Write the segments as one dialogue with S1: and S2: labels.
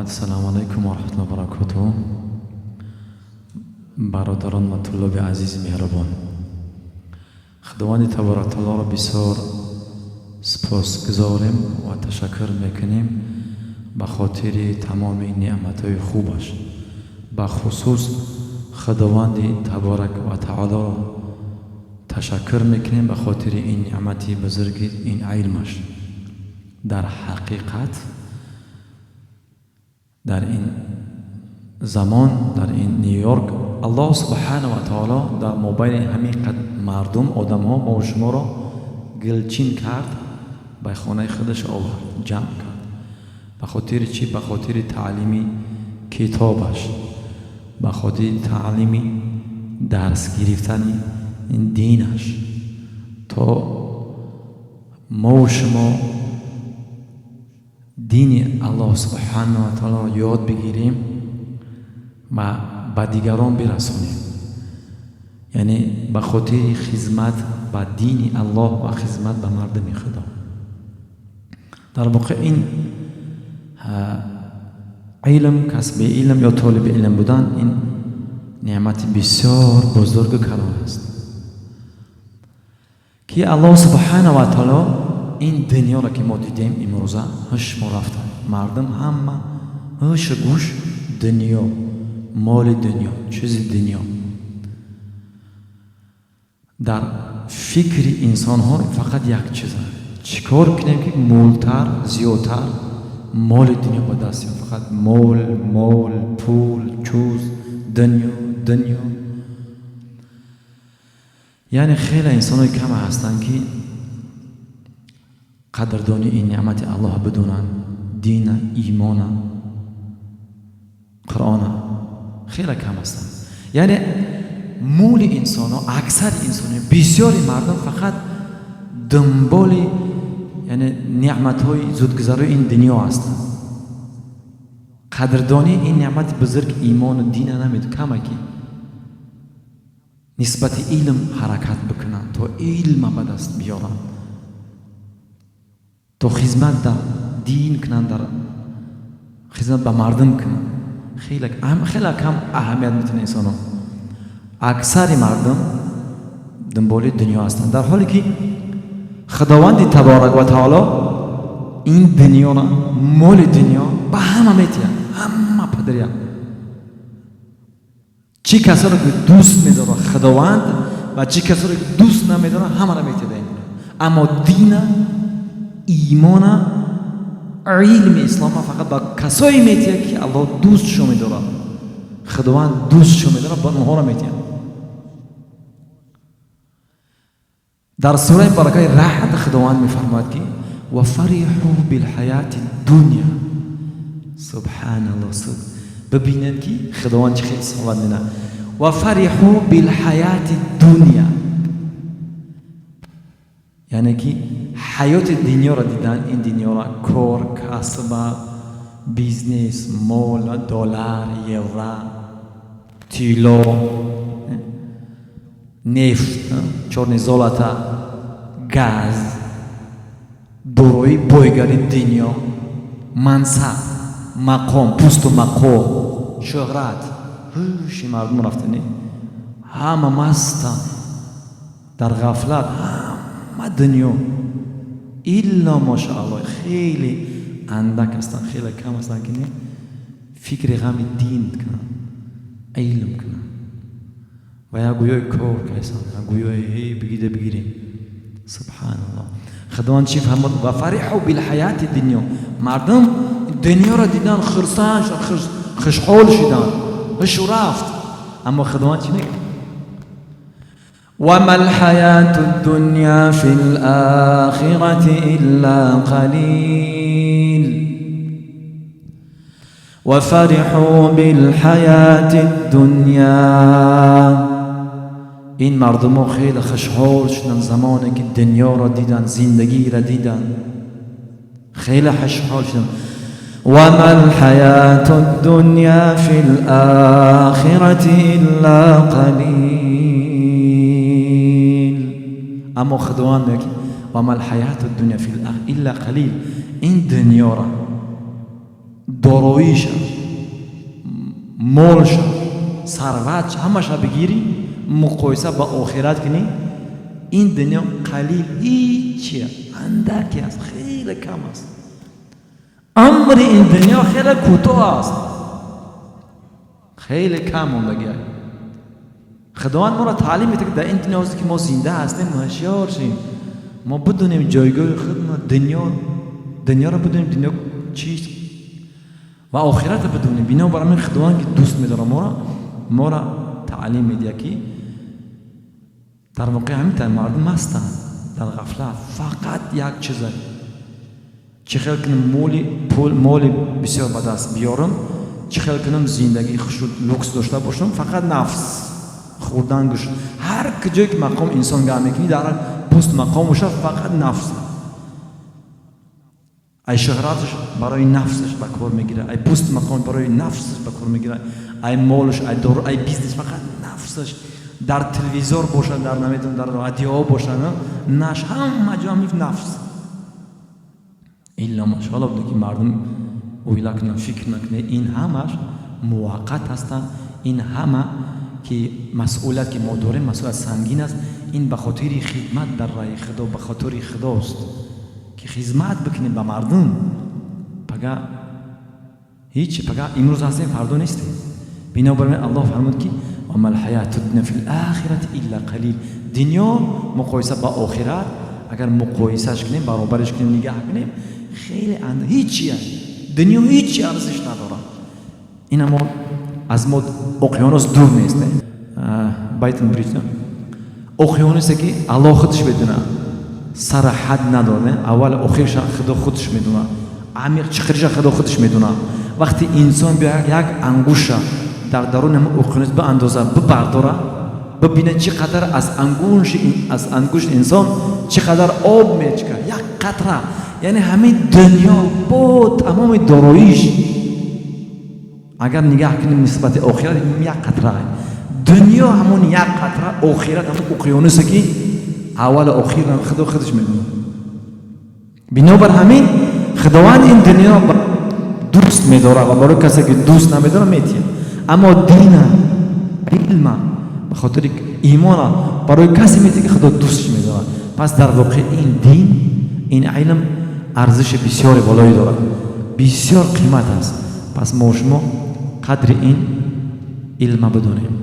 S1: Ассалому алайкум ва раҳматуллоҳи ва баракотуҳ. Бародарон ва туллоби азизи меҳрубон, Худованди таборака таолоро бисёр сипосгузорем ва ташаккур мекунем ба хотири тамоми неъматҳои хубаш. Бахусус Худованди таборак ва таолоро ташаккур мекунем ба хотири ин неъмати бузурги ин илмаш. Дар ҳақиқат дар ин замон, дар ин Ню-Йорк, Аллоҳ субҳанаҳу ва таоло дар мобайни ҳамин қад мардум, одамҳо, мо шуморо гулчин кард, ба хонаи худаш овард, ҷамъ кард. Ба хотири чӣ? Ба хотири таълими китобаш, ба хотири таълими дарс гирифтани динаш, то мо шумо дини Аллоҳ субҳанаҳу ва таолоро ёд бигирем ва ба дигарон бирасонем. Яъне ба хотири хизмат ба дини Аллоҳ ва хизмат ба мардуми Худо. Дар воқеъ ин илм, касби илм ё толиби илм будан, ин неъмати бисёр бузургу калон аст, ки Аллоҳ субҳанаҳу ва таоло ин дунёро, ки мо дидем имрӯза, ҳуш мо рафта, мардум ҳама ҳушу гӯш дунё, моли дунё, чизи дунё. Дар фикри инсонҳо фақат як чиза: чӣ кор кунем, ки мултар, зиёдтар моли дунё ба даст ёд. Фақат мол, мол, пул, чуз, дунё, дунё. Яъне хеле инсонҳои каме ҳастанд, ки қадрдони ин неъмати Аллоҳ бидонанд, дина, имона, Қуръона. Хеле кам ҳастанд. Яъне мули инсонҳо, аксари инсонҳо, бисёри мардум фақат дунболи, яъне, неъматҳои зудгузарои ин дунё ҳастанд. Қадрдонии ин неъмати бузург, имону дина, намед. Кама ки нисбати илм ҳаракат бикунанд, то илма ба даст биёранд, то хизмат дар дин кунанд, дар хизмат ба мардум кунанд. Хеле хеле кам аҳамият метавонад инсонҳо. Аксари мардум дунболи дунё ҳастанд, дар ҳоле ки Худованди таборак ва таоло ин дунёро, моли дунё ба ҳама метиҳад, ҳама падария. Чӣ касоро ки дӯст медорад Худованд ва чӣ касоро ки дӯст намедорад, ҳамаро метиҳад ин дунё. Аммо дина, имона, илми ислома фақат ба касое метиҳад, ки Аллоҳ дӯстшо медорад, Худованд дӯстшо медорад, ба онҳоро метиҳад. Дар сураи баракаи Раъд Худованд мефармояд, ки ва фариҳу билҳаяти дуня. Субҳаналлоҳ! Бибинед, ки Худованд чӣ хел суҳбат менад. Ва фариҳу билҳаяти дуня, яъне ки ҳаёти дунёро дидан, ин дунёро, кор, касба, бизнес, мол, доллар, евро, тилло, нефт, чёрный золото, газ, дорои, бойгари дунё, мансаб, мақом, пусту мақом, шӯҳрат. Ҳуши мардум рафтани, ҳама мастанд, дар ғафлат, ҳама дунё, илло мошаалло. Хеле андак ҳастанд, хеле кам ҳастанд, ки не фикри ғами дин кунанд, илм кунанд ва як гӯёи кор кайсанд, як гӯёи ҳей бигида бигирем. Субҳаналлоҳ! Худованд чӣ фармуд? Ва фариҳу билҳаяти дунё. Мардум дунёро дидан, хурсанд, хушҳол шуданд, ҳушу рафт. Аммо Худованд чӣ мегӯяд? وما الحياة الدنيا في الآخرة إلا قليل وفرحوا بالحياة الدنيا. Ин мардумо хеле хушҳол шуданд, замоне ки дунёро дидан, зиндагиро дидан, хеле хушҳол шуданд. وما الحياة الدنيا في الآخرة إلا قليل. Аммо Худованд мегӯяд, ки وما الحياة الدنيا في الآخرة إلا قليل. Ин дунёро Дороиша, молша, сарватша, ҳамаша бигирӣ, муқоиса ба охират кунӣ, ин дунё қалил, ҳичия, андаке аст, хеле кам аст. Амри ин дунё хеле кӯтоҳ аст, хеле кам мондагиа. Худованд моро таълим медиҳад, ки дар ин дунё ки мо зинда ҳастем, ҳушёр шем, мо бидонем ҷойгоҳи худмо, дунёро бидонем, дунё чист, ва охиратро бидонем. Бинобар ҳамин Худованд, ки дӯст медорад моро, моро таълим медиҳад, ки дар воқеъ ҳамин тавр мардум ҳастанд дар ғафлат. Фақат як чиза: чӣ хел кунем моли, пул, моли бисёр ба даст биёрам, чӣ хел кунам зиндагии хушу люкс дошта бошам. Фақат нафс, хӯрдан, гӯш. Ҳар куҷое ки мақом инсон гап мекунӣ, дар пуст мақом боша, фақат нафс. Ай шӯҳраташ барои нафсаш ба кор мегирад, ай пуст мақом барои нафсаш ба кор мегирад, ай молаш, ай дору, ай бизнес, фақат нафсаш. Дар телевизор бошад, дар намедонам, дар радиоҳо бошад, наш, ҳама ҷо ҳамин нафс. Илла машоалло буда, ки мардум ойла кунанд, фикр накунад, ин ҳамаш муваққат ҳастанд. Ин ҳама ки масъулият, ки мо дорем, масъулият сангин аст. Ин ба хотири хидмат дар раҳи Худо, ба хотири Худост, ки хизмат бикунем ба мардум. Пага ҳеҷ, пага имрӯз ҳастем, фардо нестем. Бинобар ин Аллоҳ фармуд, ки وما الحياة الدنيا في الآخرة إلا قليل. Дунё муқоиса ба охират, агар муқоисаш кунем, баробариш кунем, нигаҳ кунем, хеле ҳичия. Дунё ҳичи арзиш надорад. Ина мо аз мо оқёнус дур нест, Байтон Бриҷ оқёнусе, ки Аллоҳ худаш медонад, сара ҳад надорад, аввал охирша Худо худаш медонад, амиқ чиқириша Худо худаш медонад. Вақте инсон биё як ангуша дар даруни ҳамон оқёнус биандоза, бибардора, бибинад, чӣ қадар аз ангушти инсон чӣ қадар об мечика, як қатра. Яъне ҳамин дунё бо тамоми дороиш, агар нигаҳ кунем нисбати охират, як қатра. Дунё ҳамон як қатра, охират ҳамон уқёнусе, ки аввалу охир Худо худаш медонад. Бинобар ҳамин Худованд ин дунёро дӯст медорад ва барои касе, ки дӯст намедорад, метиҳад. Аммо дина, илма, ба хотири имона барои касе метиҳад, ки Худо дӯстш медорад. Пас дар воқеъ ин дин, ин илм арзиши бисёре болоӣ дорад, бисёр қимат аст. Пас мо шумо қадри ин илма бидонем,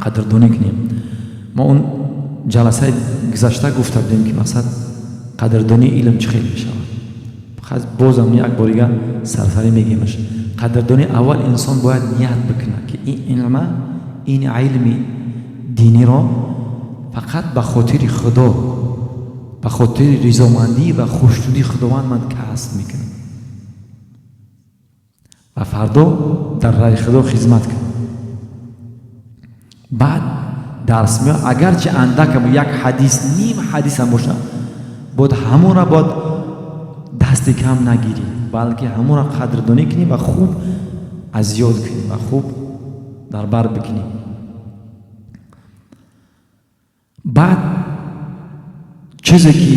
S1: қадрдонӣ кунем. Мо он ҷаласаи гузашта гуфта будем, ки мақсад қадрдонии илм чӣ хел мешавад. Бозам як борига сарсарӣ мегемаш. Қадрдонӣ: аввал инсон бояд ният бикунад, ки ин илма, ин илми диниро фақат ба хотири Худо, ба хотири ризомандӣ ва хушнудии Худованд ман касб мекунам ва фардо дар раҳи Худо хизмат кунам. Баъд дарс меояд, агарчи андака, як ҳадис, ним ҳадисам бошад, бояд ҳамонро бояд дасти кам нагирӣ, балки ҳамонро қадрдонӣ кунӣ ва хуб аз ёд кунӣ ва хуб дар бар бикунӣ. Баъд чизе, ки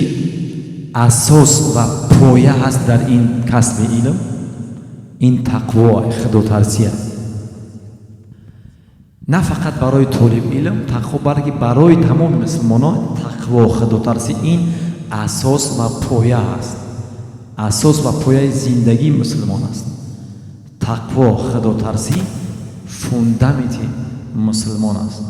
S1: асос ва поя ҳаст дар ин касби илм, ин тақво, худотарсия. На фақат барои толиб илм тақво, балки барои тамоми мусулмонон тақво, худотарсӣ ин асос ва поя аст, асос ва пояи зиндагии мусулмон аст. Тақво, худотарсӣ фундаменти мусулмон аст.